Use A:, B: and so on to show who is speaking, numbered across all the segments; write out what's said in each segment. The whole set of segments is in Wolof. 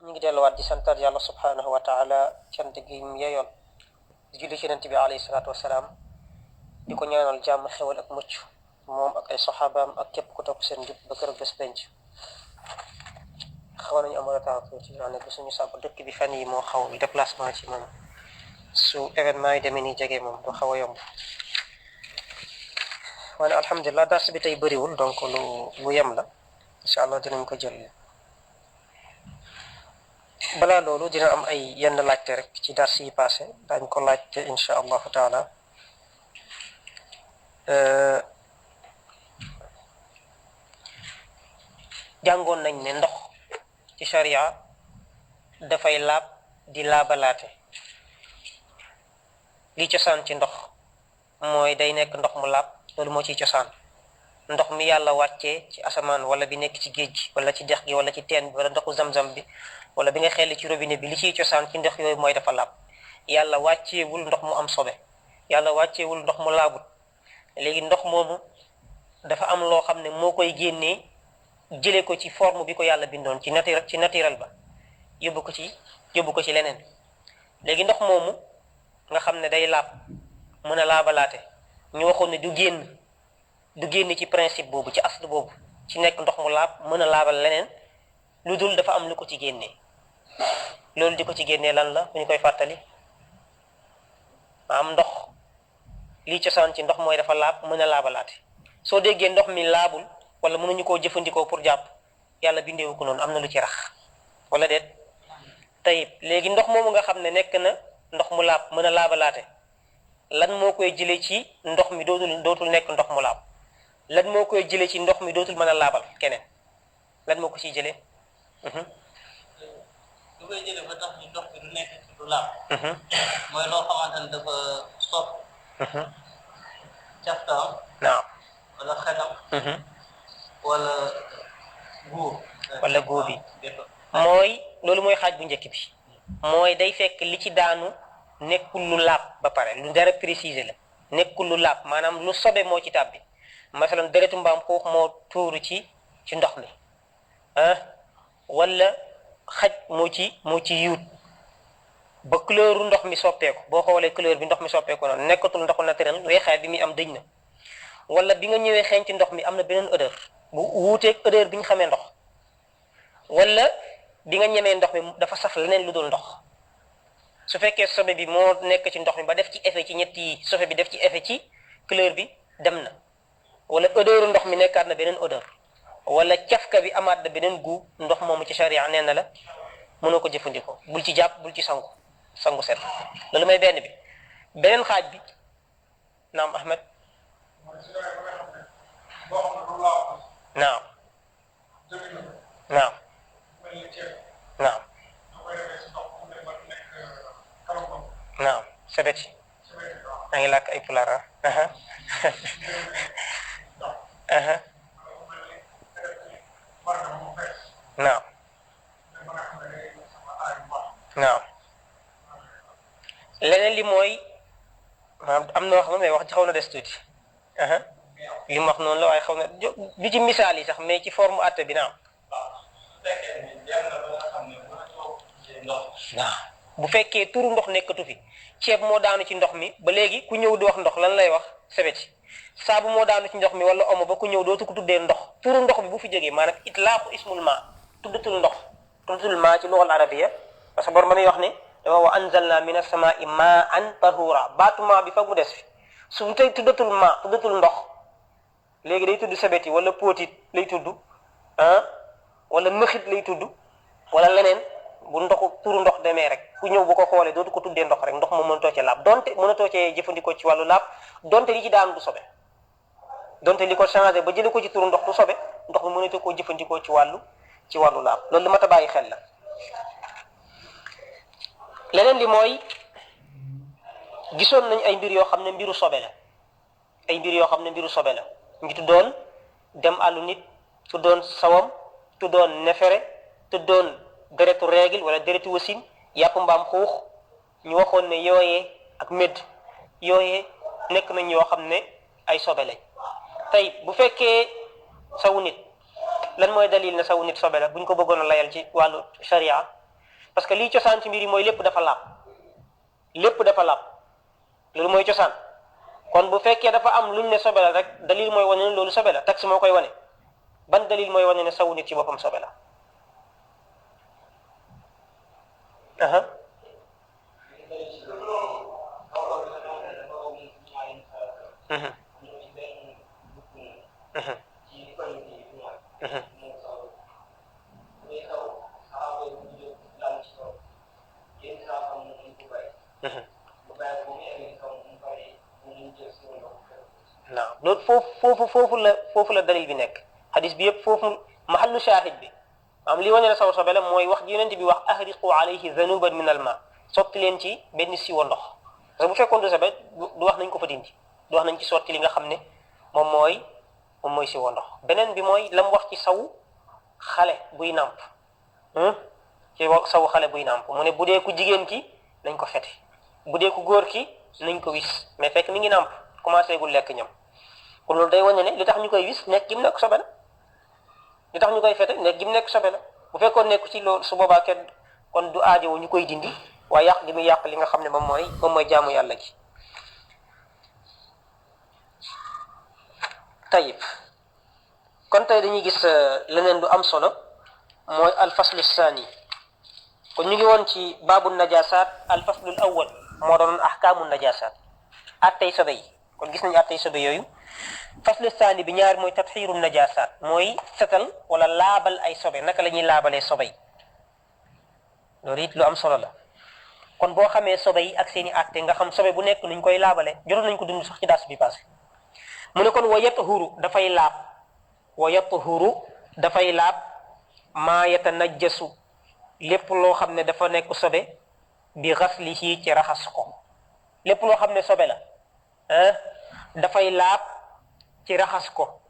A: ñu ngi delluwaat di santaat yàlla subhanahu wa taala cant gi mu yeyoon di julli ci yonent bi alayhi salaatu wasalaam di ko ñaanal jàmm xewal ak mucc moom ak ay saxaabaam ak képp ku topp seen njub ba keroog bés penc. xaw nañu am retard tuuti bi suñu sàpp dëkk bi fan yi moo xaw déplacement ci moom su événement yi demee nii jege moom du xaw a yomb waaye alhamdulilah dars bi tey bëriwul donc lu yem la incha allah dinañ ko jël. balaa loolu dina am ay yenn laajte rek ci dars yi passé dañ ko laajte incha allahu taala jàngoon nañ ne ndox ci sharia dafay laab di laabalaate li cosaan ci ndox mooy day nekk ndox mu laab loolu moo ciy cosaan ndox mi yàlla wàccee ci asamaan wala bi nekk ci géej gi wala ci dex gi wala ci teen bi wala ndoxu zamzam bi wala bi nga xelli ci robinet bi li ciy cosaan ci ndox yooyu mooy dafa laab yàlla wàcceewul ndox mu am sobe yàlla wàcceewul ndox mu laabut léegi ndox moomu dafa am loo xam ne moo koy génnee jëlee ko ci forme bi ko yàlla bindoon ci naturel ba yóbbu ko ci leneen léegi ndox moomu nga xam ne day laab mën a laabalaate ñu waxoon ne du génn ci principe boobu ci aslu boobu ci nekk ndox mu laab mën a laabal leneen lu dul dafa am lu ko ci génnee loolu di ko ci génnee lan la bu ñu koy fàttali am ndox lii cosaan ci ndox mooy dafa laab mën a laabalaate soo déggee ndox mi laabul wala mënuñu koo jëfandikoo pour jàpp yàlla bindeewu ko noonu am na lu ci rax wala déet tayib léegi ndox moomu nga xam ne nekk na ndox mu laab mën a laabalaate lan moo koy jëlee ci ndox mi dootul nekk ndox mu laab lan moo koy jëlee ci ndox mi dootul mën a laabal keneen lan moo ko ciy jëlee.
B: lu koy jëlee ba tax ni ndox bi du nekk ci du laab. mooy loo xamante ne dafa sopp. caftaam.
A: naam.
B: wala xetam. wala góob.
A: wala góob bi mooy loolu mooy xaaj bu njëkk bi mooy day fekk li ci daanu nekkul lu laab ba pare lu dara préciser la nekkul lu laab maanaam lu sobe moo ci tàbbi masalan deretu mbaam xuux moo tuuru ci ndox mi wala xaj moo ci yuut ba couleuru ndox mi soppeeku boo xoolee couleur bi ndox mi soppeeku noonu nekkatul ndoxu naturel weexaay bi muy am dëñ na wala bi nga ñëwee xeeñ ci ndox mi am na beneen odeur bu wuuteeg odeur bi ñu xamee ndox wala bi nga ñemee ndox mi dafa saf leneen lu dul ndox su fekkee sobe bi moo nekk ci ndox mi ba def ci effet ci ñett yi sobe bi def ci effet ci couleur bi dem na wala odeuru ndox mi nekkaat na beneen odeur wala cafka bi amaat na beneen gu ndox moomu ci sharia nee na la mënoo ko jëfandikoo bul ci jàpp bul ci sangu set loolu may benn bi beneen xaaj bi naam Ahmed naam naam naam naam sebeti maa ngi làkk ay pulaar naam naam leneen li mooy am na wax moom mais wax ci xaw na des tuuti li mu wax noonu la waaye xaw na du ci misaal yi sax mais ci forme àtte bi naam waaw bu fekkee turu ndox nekkatu fi ceeb moo daanu ci ndox mi ba léegi ku ñëw di wax ndox lan lay wax sebeti saabu moo daanu ci ndox mi wala omo ba ku ñëw dootu ko tuddee ndox turu ndox bi bu fi jógee maanaam itlaaqu ismul ma tuddatul ndox tuddatul ma ci luxal arabiya parce que borom ba muy wax ne dafa wa anzalna min as-samaa'i maa'an tahura baatu ma bi foog mu des fi su tey tuddatul ma tuddatul ndox léegi day tudd sebeti wala póotit lay tudd wala mëxit lay tudd wala leneen bu ndoxu turu ndox demee rek ku ñëw bu ko xoolee dootu ko tuddee ndox rek ndox moom mënatoo cee laab donte mënatoo cee jëfandikoo ci wàllu laab donte li ci daanu du sobe donte li ko changé ba jëlee ko ci turu ndox du sobe ndox mi mënatoo koo jëfandikoo ci wàllu laab loolu li mat a bàyyi xel la. leneen li mooy gisoon nañ ay mbir yoo xam ne mbiru sobe la ngi tuddoon dem àllu nit tuddoon sawam tuddoon nefere tuddoon deretu règle wala deretu wasin yàpp mbaam xuux ñu waxoon ne yooyee ak médd yooyee nekk nañ yoo xam ne ay sobe lañ tey bu fekkee sawu nit lan mooy dalil na sawu nit sobe la bu ñu ko bëggoon a layal ci wàllu sharia parce que lii cosaan ci mbir yi mooy lépp dafa laab loolu mooy cosaan. kon bu fekkee dafa am luñ ne sobe la rek dalil mooy wane ne loolu sobe la texte moo koy wane ban dalil mooy wane ne sawu nit ci boppam sobe la. waaw loolu foofu la dalil bi nekk hadis bi yëpp foofu mahallu shahid bi am li wane ne saw sobe la mooy wax ji yonent bi wax ahriqu alayhi zanuban min al ma sotti leen ci benn siwo ndox parce que bu fekkoon du sobe du wax nañ ko fa dindi du wax nañ ci sotti li nga xam ne moom mooy siwo ndox. beneen bi mooy lam wax ci saw xale buy nàmp saw xale buy nàmp mu ne bu dee ku jigéen ki nañ ko fete bu dee ku góor ki nañ ko wis mais fekk mi ngi nàmp commencé gul lekk ñam kon loolu day wane ne li tax ñu koy wis nekk gi mu nekk sobe la li tax ñu koy fete nekk gi mu nekk sobe la bu fekkoon nekku ci loolu su boobaa kenn kon du aajowu ñu koy dindi waaye yàq gi muy yàq li nga xam ne moom mooy jaamu yàlla gi. tayib kon tey dañuy gis leneen du am solo mooy alfaslu saani kon ñu ngi woon ci baabu najasaat alfaslul awwal moo doon ahkaamu najasaat attey sobe yi kon gis nañu attey sobe yooyu. faslu saani bi ñaar mooy tatxiiru najasaat mooy setal wala laabal ay sobe naka la ñuy laabalee sobe yi loolu it lu am solo la kon boo xamee sobe yi ak seeni atte nga xam sobe bu nekk nuñ koy laabale jotoon nañ ko dund sax ci daas bi passé mu ne kon wa yatahuru dafay laab maa yatanajjasu lépp loo xam ne dafa nekk sobe bi xaslihi ci raxas ko lépp loo xam ne sobe la dafay laab ci raxas ko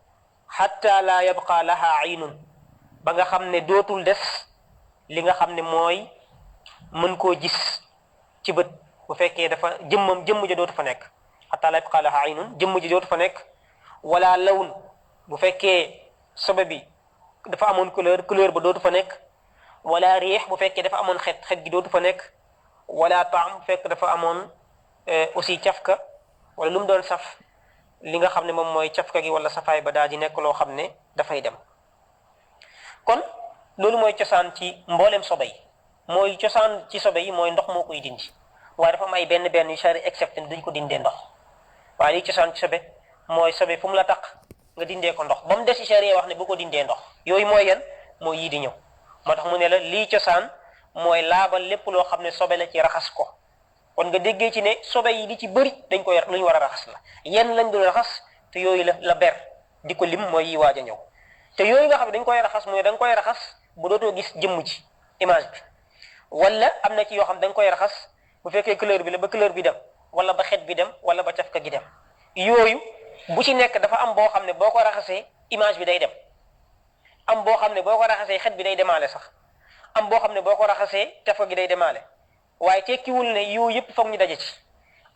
A: xatta la yabqa laha aynun ba nga xam ne dootul des li nga xam ne mooy mën koo gis ci bët bu fekkee dafa jëmm ja dootu fa nekk xatta la yabqa laha aynun jëmm ji dootu fa nekk wala lawn bu fekkee sobe bi dafa amoon couleur ba dootu fa nekk wala riix bu fekkee dafa amoon xet gi dootu fa nekk wala taam bu fekk dafa amoon aussi cafka wala lu mu doon saf li nga xam ne moom mooy cafka gi wala safaay ba daal di nekk loo xam ne dafay dem kon loolu mooy cosaan ci mboolem sobe yi mooy cosaan ci sobe yi mooy ndox moo koy dindi waaye dafa am ay benn yu sari excepté duñ ko dindee ndox waaye lii cosaan ci sobe mooy sobe fu mu la taq nga dindee ko ndox ba mu des ci charia wax ne bu ko dindee ndox yooyu mooy yan mooy yii di ñëw moo tax mu ne la lii cosaan mooy laabal lépp loo xam ne sobe la ci raxas ko kon nga déggee ci ne sobe yi li ci bëri dañ koy lu ñu war a raxas la yenn lañ dul raxas te yooyu la ber di ko lim mooy yi waaj a ñëw te yooyu nga xam ne dañ koy raxas mooy da nga koy raxas bu dootoo gis jëmm ji image bi wala am na ci yoo xam da nga koy raxas bu fekkee couleur bi la ba couleur bi dem wala ba xet bi dem wala ba cafka gi dem yooyu bu ci nekk dafa am boo xam ne boo ko raxasee image bi day dem am boo xam ne boo ko raxasee xet bi day demaale sax am boo xam ne boo ko raxasee cafka gi day demaale waaye tekkiwul ne yooyu yëpp foog ñu daje ci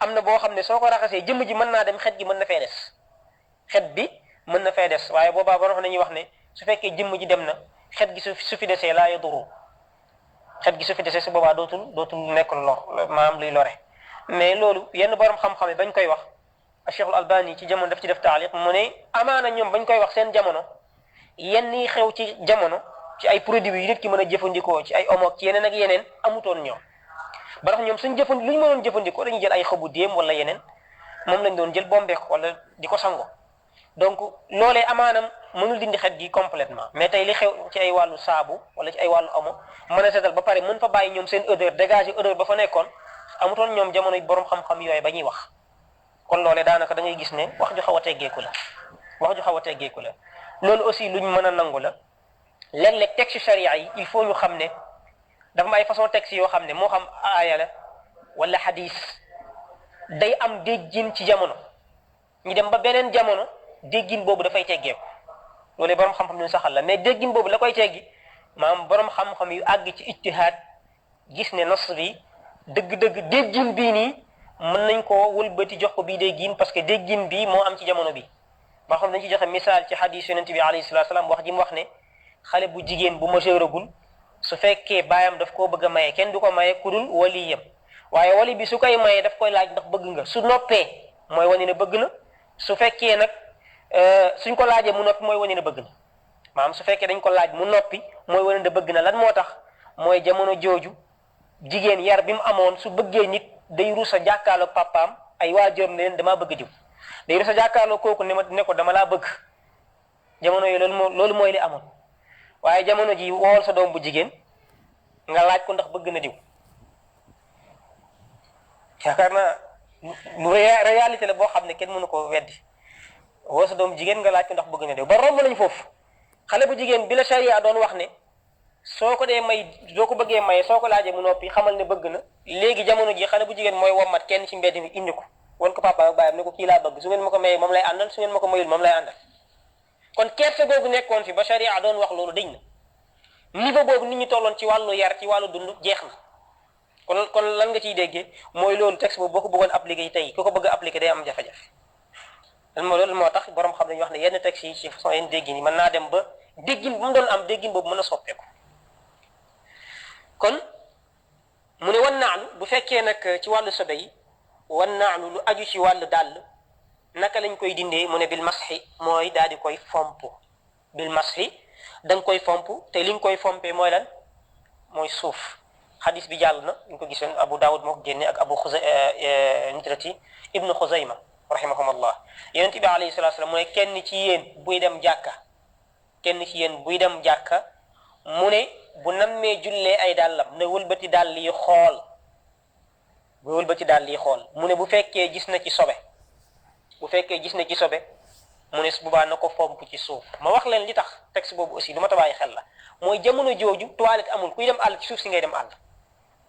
A: am na boo xam ne soo ko raxasee jëmm ji mën naa dem xet gi mën na fee des xet bi mën na fee des waaye boobaa ba nañuy wax ne su fekkee jëmm ji dem na xet gi su fi desee laa yaduru xet gi su fi desee su boobaa dootul nekk lor maanaam luy lore mais loolu yenn borom xam-xam yi bañ koy wax Cheikhul Albani ci jamono daf ci def taaliq mu ne amaana ñoom bañ koy wax seen jamono yenn yi xew ci jamono ci ay produits yu nit ki mën a jëfandikoo ci ay omo ci yeneen ak yeneen amutoon ñoom ba tax ñoom suñ lu ñu mënoon jëfandikoo dañuy jël ay xobu déem wala yeneen moom lañ doon jël bombeek wala di ko sango donc loolee amaanam mënul dindi xet gi complètement mais tey li xew ci ay wàllu saabu wala ci ay wàllu omo mën a seetal ba pare mën fa bàyyi ñoom seen odeur dégager odeur ba fa nekkoon amutoon ñoom jamono yi borom xam-xam yooyu ba ñuy wax kon loolee daanaka da ngay gis ne wax ju xaw a teggeeku la loolu aussi luñ mën a nangu la léeg-léeg texte charia yi il faut ñu xam ne dafa am ay façon texte yoo xam ne moo xam aaya la wala hadis day am déggin ci jamono ñu dem ba beneen jamono déggin boobu dafay teggeeku loolu borom xam-xam ñu saxal la mais déggin boobu la koy teggi maanaam borom xam-xam yu àgg ci ijtihaad gis ne nas bi dëgg-dëgg déggin bii nii mën nañ koo wëlbati jox ko bii déggin parce que déggin bii moo am ci jamono bi ba xam dañ ci joxe misaal ci hadis yonent bi alayhi salatu salaam wax ji mu wax ne xale bu jigéen bu majeuragul su fekkee baayam daf koo bëgg a maye kenn du ko maye ku dul waliyam waaye wali bi su koy maye daf koy laaj ndax bëgg nga su noppee mooy wane ne bëgg na su fekkee nag suñ ko laajee mu noppi mooy wane ne bëgg na maanaam su fekkee dañ ko laaj mu noppi mooy wane ne bëgg na lan moo tax mooy jamono jooju jigéen yar bi mu amoon su bëggee nit day rus a jàkkaarloo papaam ay waajuram ne leen damaa bëgg diw day rus a jàkkaarloo kooku ne ko dama laa bëgg jamono yi loolu mooy li amoon waaye jamono ji wool sa doom bu jigéen nga laaj ko ndax bëgg na diw yaakaar naa lu réalité la boo xam ne kenn mënu ko weddi wool sa doom jigéen nga laaj ko ndax bëgg na diw ba romb nañ foofu xale bu jigéen bi la sharia doon wax ne soo ko dee may soo ko bëggee may soo ko laajee mu noppi xamal ne bëgg na léegi jamono ji xale bu jigéen mooy wommat kenn ci mbedd mi indi ko wan ko papa ak baayam ne ko kii laa bëgg su ngeen ma ko mayee moom lay àndal su ngeen ma ko mayul moom lay àndal kon kersa googu nekkoon fi ba sharia doon wax loolu dañ na niveau boobu nit ñi tolloon ci wàllu yar ci wàllu dund jeex na kon lan nga ciy déggee mooy loolu texte boobu boo ko bëggoon appliquer tey ku ko bëgg a appliquer day am jafe-jafe loolu moo tax borom xam dañuy wax ne yenn texte yi ci façon yenn déggin yi mën naa dem ba déggin bu mu doon am déggin boobu mën a soppeeku kon mu ne wan naalu bu fekkee nag ci wàllu sobe yi wan naalu lu aju ci wàllu dàll naka lañ koy dindee mu ne bil masxi mooy daal di koy fomp bil masxi da nga koy fomp te li nga koy fompee mooy lan mooy suuf xadis bi jàll na ñu ko gisoon Abu Daawud moo ko génne ak Abu nitrati ibnu Xuzayma rahimahumullah yonent bi alayhi salatu wasalam mu ne kenn ci yéen buy dem jàkka mu ne bu nammee jullee ay dàllam na wëlbati dàll yi xool mu ne bu fekkee gis na ci sobe mu ne su boobaa na ko fomp ci suuf ma wax leen li tax texte boobu aussi lu ma tabaay xel la mooy jamono jooju toilette amul kuy dem àll ci suuf si ngay dem àll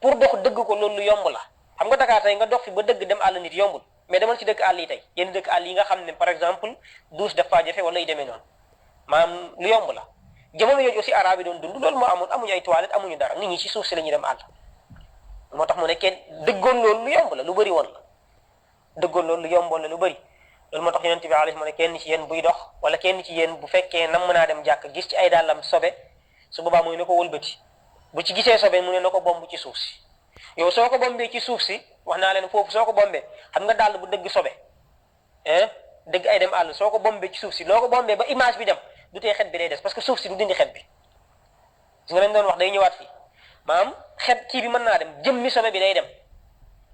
A: pour dox dëgg ko loolu lu yomb la xam nga Dakar tey nga dox fi ba dëgg dem àll nit yombul mais demal ci dëkk àll yi tey yenn dëkk àll yi nga xam ne par exemple douche dafa jafe wala yu demee noonu maanaam lu yomb la jamono yooyu aussi arabe yi doon dund loolu moo amuñu ay toilette amuñu dara nit ñi ci suuf si la ñuy dem àll moo tax mu ne kenn dëggoon loolu lu yomb la lu bëri woon la dëggoon loolu lu yomboon la lu bëri loolu moo tax yonent bi alayhi mu ne kenn ci yéen buy dox wala kenn ci yéen bu fekkee nam mën naa dem jàkk gis ci ay dàllam sobe su boobaa muy na ko wëlbati bu ci gisee sobe mu ne na ko bomb ci suuf si yow soo ko bombee ci suuf si wax naa leen foofu soo ko bombee xam nga dàll bu dëgg sobe dëgg ay dem àll soo ko bombee ci suuf si loo ko bombee ba image bi dem du tee xet bi day des parce que suuf si du dindi xet bi su nga leen doon wax day ñëwaat fii maanaam xet kii bi mën naa dem jëmmi sobe bi day dem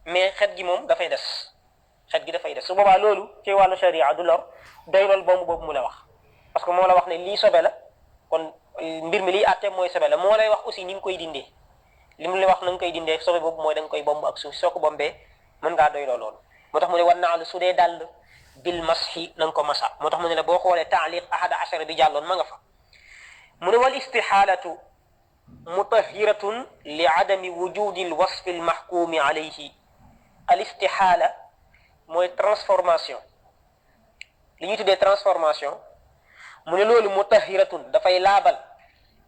A: mais xet gi moom dafay des su boobaa loolu ci wàllu sharia du lor doy lool boobu mu la wax parce que moo la wax ne lii sobe la kon mbir mi liy àtte mooy sobe la moo lay wax aussi ni nga koy dindee li mu la wax na nga koy dindee sobe boobu mooy da nga koy bomb ak suuf soo ko bombee mën ngaa doy loolu moo tax mu ne war naa lu su dee dàll bil masxi na nga ko masa moo tax mu ne la boo xoolee taaliq ahada achara bi jàlloon ma nga fa mu ne wal istixaalatu mutahiratun li adami wujudi al wasfi al mahkumi alayhi al istixaala mooy transformation li ñuy tuddee transformation mu ne loolu mutahiratun dafay laabal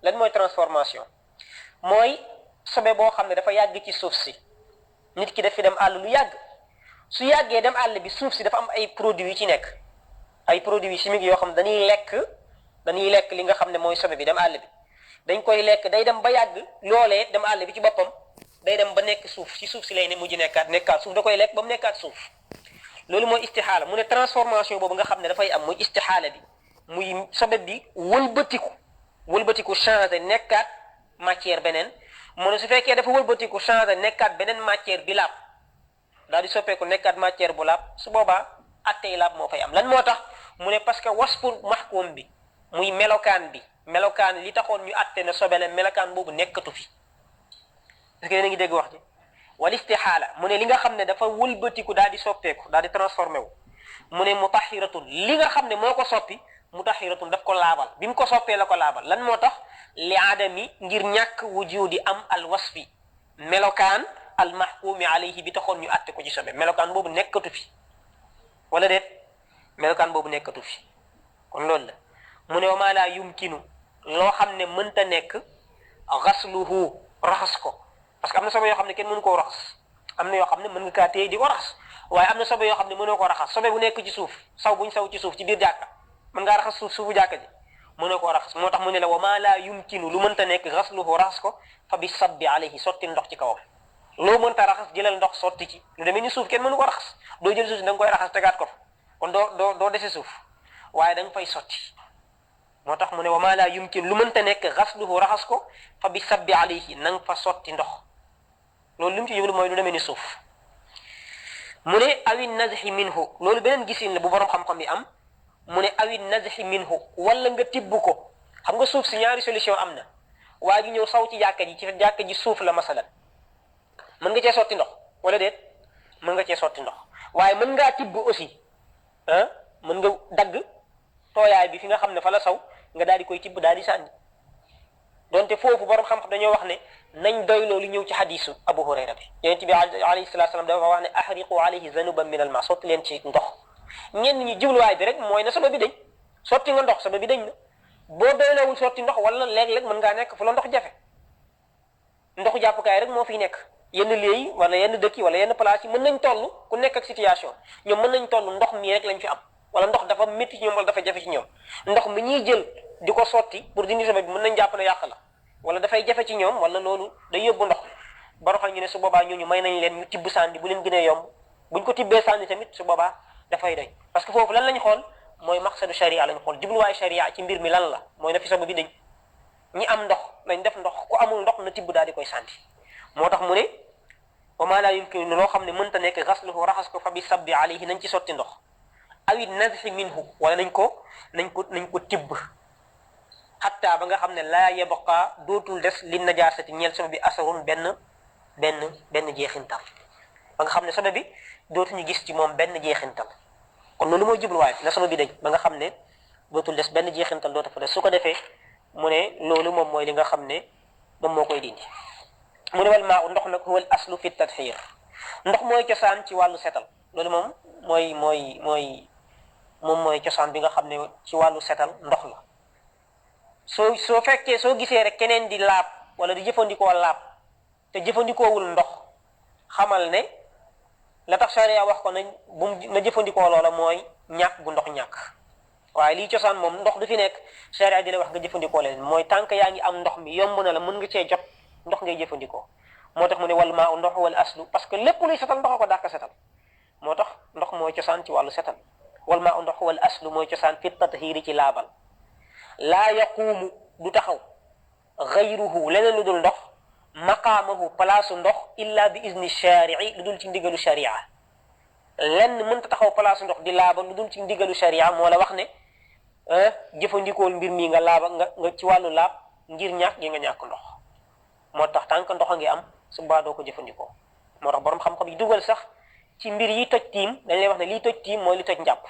A: lan mooy transformation mooy sobe boo xam ne dafa yàgg ci suuf si nit ki daf fi dem àll lu yàgg su yàggee dem àll bi suuf si dafa am ay produits yu ci nekk ay produits chimiques yoo xam ne dañuy lekk li nga xam ne mooy sobe bi dem àll bi dañ koy lekk day dem ba yàgg loolee dem àll bi ci boppam day dem ba nekk suuf ci suuf si lay ne mujj nekkaat suuf da koy lekk ba mu nekkaat suuf loolu mooy istixaala mu ne transformation boobu nga xam ne dafay am muy istixaala bi muy sobe bi wëlbatiku changé nekkaat matière beneen mu ne su fekkee dafa wëlbatiku changé nekkaat beneen matière bi laab daal di soppeeku nekkaat matière bu laab su boobaa attey laab moo fay am lan moo tax mu ne parce que wasful mahkum bi muy melokaan li taxoon ñu atte na sobe la melokaan boobu nekkatu fi parce que yéen a ngi dégg wax ji wal istixaala mu ne li nga xam ne dafa wëlbatiku daal di soppeeku daal di transformé wu mu ne mutahiratun li nga xam ne moo ko soppi mutahiratun daf ko laabal bi mu ko soppee la ko laabal lan moo tax li adami ngir ñàkk wujudi am al wasfi melokaan al mahkumi alayhi bi taxoon ñu atte ko ci sobe melokaan boobu nekkatu fi wala déet melokaan boobu nekkatu fi kon loolu la mu ne wa maa laa yumkinu loo xam ne mënta nekk xasluhu raxas ko parce que am na sobe yoo xam ne kenn mënu koo raxas am na yoo xam ne mën nga kaa téye di ko raxas waaye am na sobe yoo xam ne mënoo ko raxas sobe bu nekk ci suuf saw buñ saw ci suuf ci biir jàkka mën ngaa raxas suufu jàkka ji mën na koo raxas moo tax mu ne la wa maa laa yumkinu lu mënta nekk xasluhu raxas ko fa bi sabbi alayhi sotti ndox ci kawam loo mënta raxas jëlal ndox sotti ci lu demee ni suuf kenn mënu ko raxas doo jël suuf si da nga koy raxas tegaat ko fa kon doo dese suuf waaye da nga fay sotti moo tax mu ne wa maa laa yumkin lu mënta nekk xasluhu raxas ko fa bi sabbi alayhi na nga fa sotti ndox loolu li mu ci jublu mooy lu demee ni suuf mu ne awi nazhi minhu loolu beneen gisin la bu borom xam-xam yi am mu ne awi nazhi minhu wala nga tibb ko xam nga suuf si ñaari solution am na waa ji ñëw saw ci jàkka ji suuf la masalan mën nga cee sotti ndox wala déet mën nga cee sotti ndox waaye mën ngaa tibb aussi mën nga dagg tooyaay bi fi nga xam ne fa la saw nga daal di koy tibb daal di sànni donte foofu borom xam-xam dañoo wax ne nañ doy loolu ñëw ci xadisu Abu Hurayra bi yonent bi alayhi salaatu salaam dafa wax ne ahriqu alayhi zanuban min al ma sotti leen ci ndox ñenn ñi jubluwaay bi rek mooy na sobe bi dañ sotti nga ndox sobe bi dañ na boo doylawul sotti ndox wala léeg-léeg mën ngaa nekk fu la ndox jafe ndoxu jàppukaay rek moo fiy nekk yenn léegi wala yenn dëkk yi wala yenn place yi mën nañ toll ku nekk ak situation ñoom mën nañ toll ndox mi rek lañ fi am wala ndox dafa métti ci ñoom wala dafa jafe ci ñoom ndox mi ñuy jël di ko sotti pour dindi sobe bi mën nañ jàpp ne yàq la wala dafay jafe ci ñoom wala loolu day yóbbu ndox baro xam ñu ne su boobaa ñooñu may nañ leen ñu tibb sànni bu leen gënee yomb buñ ko tibbee sànni tamit su boobaa dafay doy parce que foofu lan lañ xool mooy maqsadu sharia lañ xool jubluwaay sharia ci mbir mi lan la mooy na fi sobe bi dañ ñi am ndox nañ def ndox ku amul ndox na tibb daal di koy sànni moo tax mu ne wa maa laa yumkinu loo xam ne mënta nekk xasluhu raxas ko fa bi sabbi alayhi nañ ci sotti ndox awit nazhi minhu wala nañ ko tibb xatta ba nga xam ne laa yabqa dootul des li najaasati ñeel sobe bi asarun benn jeexintal ba nga xam ne sobe bi dootuñu gis ci moom benn jeexintal kon loolu mooy jubluwaay na sobe bi dañ ba nga xam ne dootul des benn jeexintal dootu fa des su ko defee mu ne loolu moom mooy li nga xam ne moom moo koy dindi mu ne wal maa u ndox nag huwa al aslu fi tadxiir ndox mooy cosaan ci wàllu setal loolu moom mooy cosaan bi nga xam ne ci wàllu setal ndox la soo fekkee soo gisee rek keneen di laab wala di jëfandikoo laab te jëfandikoowul ndox xamal ne la tax sharia wax ko na jëfandikoo loola mooy ñàkk gu ndox ñàkk waaye lii cosaan moom ndox du fi nekk sharia di la wax nga jëfandikoo leen mooy tànk yaa ngi am ndox mi yomb na la mën nga cee jot ndox ngay jëfandikoo moo tax mu ne wal maa u ndox wal aslu parce que lépp luy setal ndox ko dàq setal moo tax ndox mooy cosaan ci wàllu setal wal maa u ndox wal aslu mooy cosaan fi tathiiri ci laabal laa yaquumu du taxaw gayruhu leneen lu dul ndox maqaamahu palaasu ndox illa bi izni sharii lu dul ci ndigalu sharia lenn mënta taxaw palaasu ndox di laaba lu dul ci ndigalu sharia moo la wax ne jëfandikool mbir mi nga laaba nga ci wàllu laab ngir ñàkk gi nga ñàkk ndox moo tax tànk ndox a ngi am su baa doo ko jëfandikoo moo tax borom xam-xam yi dugal sax ci mbir yi toj tiim dañ lay wax ne liy toj tiim mooy li toj njàpp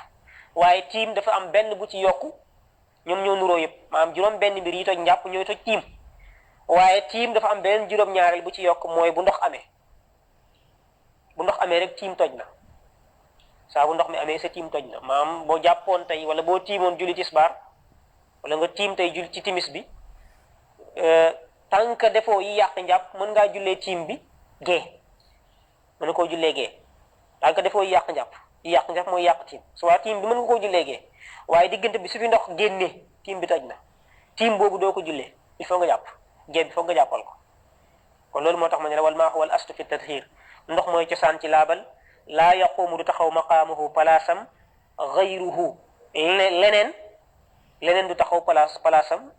A: waaye tiim dafa am benn bu ci yokku ñoom ñoo nuroo yëpp maanaam juróom benn mbir yi toj njàpp ñooy toj tiim waaye tiim dafa am benn juróom-ñaareel bu ci yokk mooy bu ndox amee rek tiim toj na saa bu ndox mi amee sa tiim toj na maanaam boo jàppoon tey wala boo tiimoon julli tisbaar wala nga tiim tey julli ci timis bi tant que defoo yi yàq njàpp mën ngaa jullee tiim bi gee mën na koo jullee gee tant que defoo yi yàq njàpp mooy yàq tiim soit tiim bi mën nga koo jullee gee waaye diggante bi su fi ndox génnee tiim bi toj na tiim boobu doo ko jullee il faut nga jàpp gee bi foog nga jàppal ko kon loolu moo tax ma ne la wal maa huwa al aslu fi tadhir ndox mooy cosaan ci laabal laa yaquumu du taxaw maqaamuhu palaasam gayruhu leneen du taxaw palaasam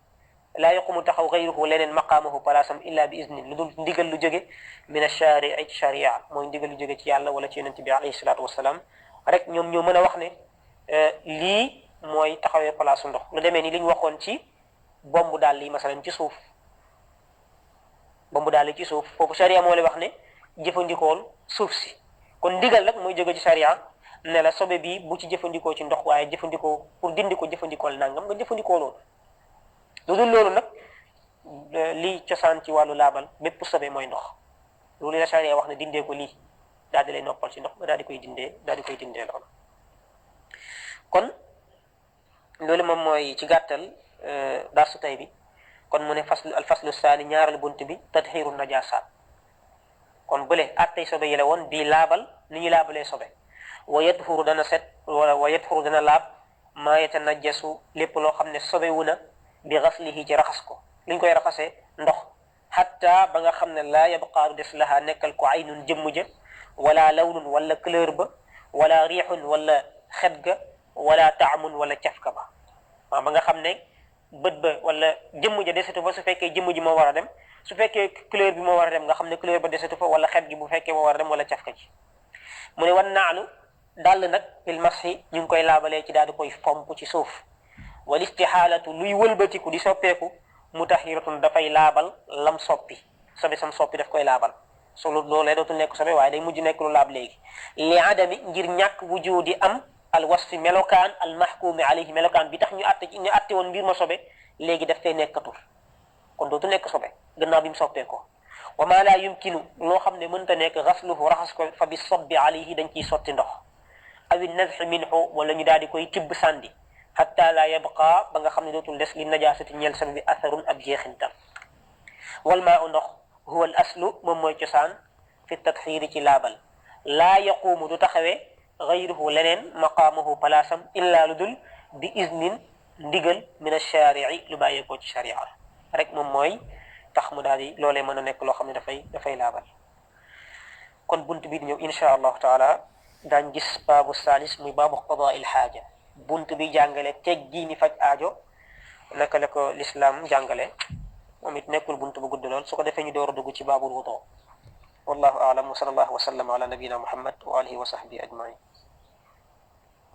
A: laa yaquumu taxaw gayruhu leneen maqaamuhu palaasam illa bi izni lu dul ndigal lu jóge min ash-shaari'i ci sharia mooy ndigal lu jóge ci yàlla wala ci yonent bi alayhi salaatu wasalaam rek ñoom ñoo mën a wax ne lii mooy taxawee palaasu ndox lu demee ni li ñu waxoon ci bombu daal lii masalan ci suuf bombu daal li ci suuf foofu sharia moo lay wax ne jëfandikool suuf si kon ndigal nag mooy jóge ci sharia ne la sobe bi bu ci jëfandikoo ci ndox waaye jëfandikoo pour dindi ko jëfandikool nangam nga jëfandikoo loolu lu dul loolu nag lii cosaan ci wàllu laabal bépp sobe mooy ndox loolu la sharia wax ne dindee ko lii daal di lay noppal ci ndox ba daal di koy dindee loolu kon loolu moom mooy ci gàttal darsu tay bi kon mu ne al faslu saani ñaaral bunt bi tadxiru najasaat kon bële attey sobe yi la woon bii laabal ni ñu laabalee sobe wa yadhuru dana set wala wa yadhuru dana laab maa yatanajjasu lépp loo xam ne sobe wu na bi ghaslihi ci raxas ko liñ koy raxasee ndox hatta ba nga xam ne laa yabqaa des laha nekkal ko aynun jëmm ja wala lawnun wala couleur ba wala riixun wala xet ga wala taamun wala cafka ba waaw ba nga xam ne bët ba wala jëmm ja desatu fa su fekkee jëmm ji moo war a dem su fekkee couleur bi moo war a dem nga xam ne couleur ba desatu fa wala xet gi bu fekkee moo war a dem wala cafka ji mu ne wan naalu dàll nag bil masxi ñu ngi koy laabalee ci daal di koy fomp ci suuf wal istihaalatu luy wëlbatiku di soppeeku mutahiratun dafay laabal lam soppi sobe sam soppi daf koy laabal so loolee dootul nekk sobe waaye day mujj nekk lu laab léegi li adami ngir ñàkk wujudi am al wasfi melokaan al mahkumi alayhi melokaan bi tax ñu àtte woon mbir ma sobe léegi daf fay nekkatul kon dootu nekk sobe gannaaw bi mu soppee ko wa ma laa yumkinu loo xam ne mënta nekk xasluhu raxas ko fa bi sobbi alayhi dañ ciy sotti ndox awi nazxi minhu wala ñu daal di koy tibb sàndi hatta la yabqa ba nga xam ne dootul des li najaasati ñeel sabe bi atharun ab jeexintal wal maa u ndox huwa al aslu moom mooy cosaan fi tatxiiri ci laabal laa yaquumu du taxawee gayruhu leneen maqaamahu palaasam illa lu dul bi iznin ndigal min alshaarii lu bàyyeekoo ci sharia rek moom mooy tax mu daal di loolee mën a nekk loo xam ne dafay laabal kon bunt bi di ñëw insha allahu taala daañ gis baabu saalis muy baabu qadaa il xaaja bunt bi jàngale teggiini faj aajo naka la ko lislaam jàngale moom it nekkul bunt bu gudd lool su ko defee ñu door a dugg ci baabul wudu wallahu aalam wa sallallahu wa sallam ala nabiyina muhammad wa alihi wa sahbihi ajmain